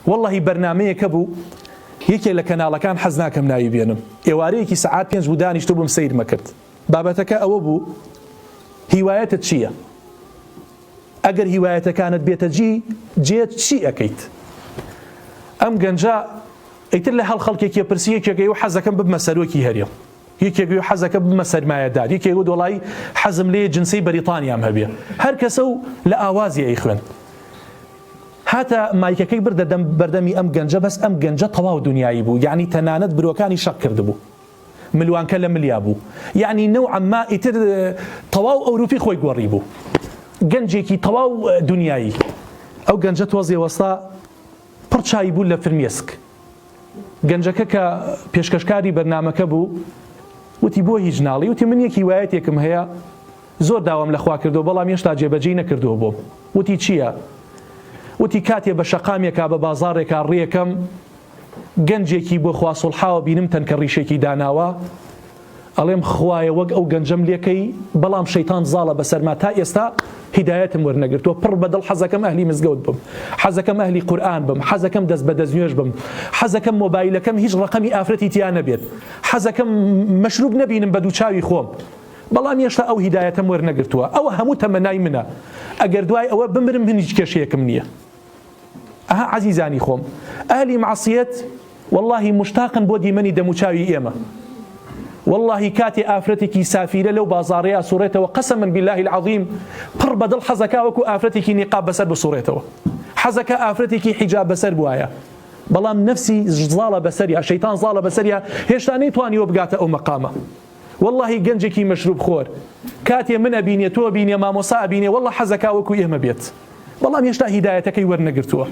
وەڵڵەهی بەرنامەیەک هەبوو یەکێ لە کەناڵەکان حەز ناکەم ناوی بێنم ئێوارەیەکی سەعات پێنج بوو دانیشتبووم سەیرمەکرد بابەتەکە ئەوە بوو هیوایەتت چییە؟ ئەگەر هیوایەتەکانت بێتە جی جێ چی ئەکەیت؟ ئەم گەنجە ئیتر لە هەڵ خەڵکێکی پرسی یەکێک ئەیوت حەزەکەم ببمە سەرۆکی هەرێم یەکێک ئەیوت حەزەکەم ببمە سەرمایەدار یەکێک ئەیوت وەڵایی حەزم لێیە جنسەی بەریتانیام هەبێ هەر کەسە و لە ئاوازی ئەیخوێند هاتە مایکەکەی بردە دەم بەردەمی ئەم گەنجە بەس ئەم گەنجە تەواو دونیایی بوو یەعنی تەنانەت برۆکانی شەق کردبوو ملوانکە لە ملیا بوو یەعنی نەوعا ما ئیتر تەواو ئەوروپی خۆی گۆڕی بوو گەنجێکی تەواو دونیایی ئەو گەنجە تۆزێ وەستا پڕ چاوی بوو لە فرمێسک گەنجەکە کە پێشکەشکاری بەرنامەکە بوو وتی بۆ هیچ ناڵی وتی من یەک هیوایەتێکم هەیە زۆر داوام لە خوا کردووە بەڵام هێشتا جێبەجێی نەکردووە بۆم. وتی چییە؟ وتی کاتێ بە شەقامێکا بە بازاڕێکا ڕێکەم گەنجێکی بۆ خوا سوڵحاوە بینم تەنکە ڕیشێکی داناوە ئەڵێم خوایە وەک ئەو گەنجەم لێکەی بەڵام شەیتان زاڵە بەسەرما تا ئێستا هیدایەتم وەرنەگرتووە پڕ بەدڵ حەزەکەم ئەهلی مزگەوت بم حەزەکەم ئەهلی قورئان بم حەزەکەم دەست بە دەستنوێژ بم حەزەکەم مۆبایلەکەم هیچ ڕەقەمی ئافرەتی تیا نەبێت حەزەکەم مەشروب نەبینم بە دووچاوی خۆم بەڵام هێشتا ئەو هیدایەتەم وەرنەگرتووە ئەوە هەموو تەمەنای منە ئەگەر دوای ئەوە بمرم من هیچ کێشەیەکم نییە ئەها عەزیزانی خۆم ئەهلی مەعسیەت وەڵاهی مشتاقن بۆ دیمەنی دەموچاوی ئێمە وەڵاهی کاتێ ئافرەتێکی سافیرە لەو بازاڕەیە سوڕێتەوە قەسەمن بالله العظیم پڕ بەدڵ حەزەکا وەکو ئافرەتێکی نیقاب بەسەر بسوڕێتەوە حەزەکە ئافرەتێکی حیجاب بەسەر بوایە بەڵام نەفسی زاڵە بەسەریا شەیتان زاڵە بەسەریا هێشتا نەیتوانیوە بگاتە ئەو مەقامە وەڵاهی گەنجێکی مەشروب خۆر کاتێ من ئەبینێ تۆ ئەبینێ مامۆسا ئەبینێ وەڵا حەزەکا وەکو ئێمە بێت بەڵام هێشتا هیدایەتەکەی وەرنەگرتووە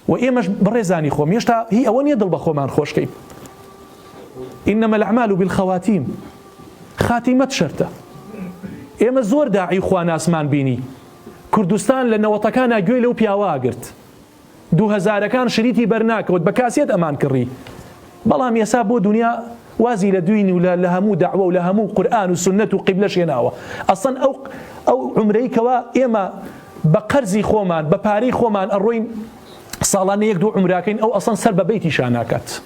و ئێمەش بەڕێزانی خۆم هێشتا هی ئەوە نییە دڵ بە خۆمان خۆشکەین إنما الأعمال بالخواتيم خاتیمەت شەرتە ئێمە زۆر داعی خواناسمان بینی کوردستان لە نەوەتەکانا گوێی لەو پیاوە ئەگرت دووهەزارەکان شریتی بەرناکەوت بە کاسێت ئەمان کڕی بەڵام ئێسا بۆ دونیا وازی لە دوین و لە هەموو دەعوە و لە هەموو قورئان و سوننەت و قیبلەش هێناوە ئەسڵەن ئەو ئەو عومرەی کەوا ئێمە بە قەرزی خۆمان بە پارەی خۆمان ئەڕۆین ساڵانە یەک دوو عومراکەین ئەو ئەسڵەن سەر بە بەیتیشا ناکات.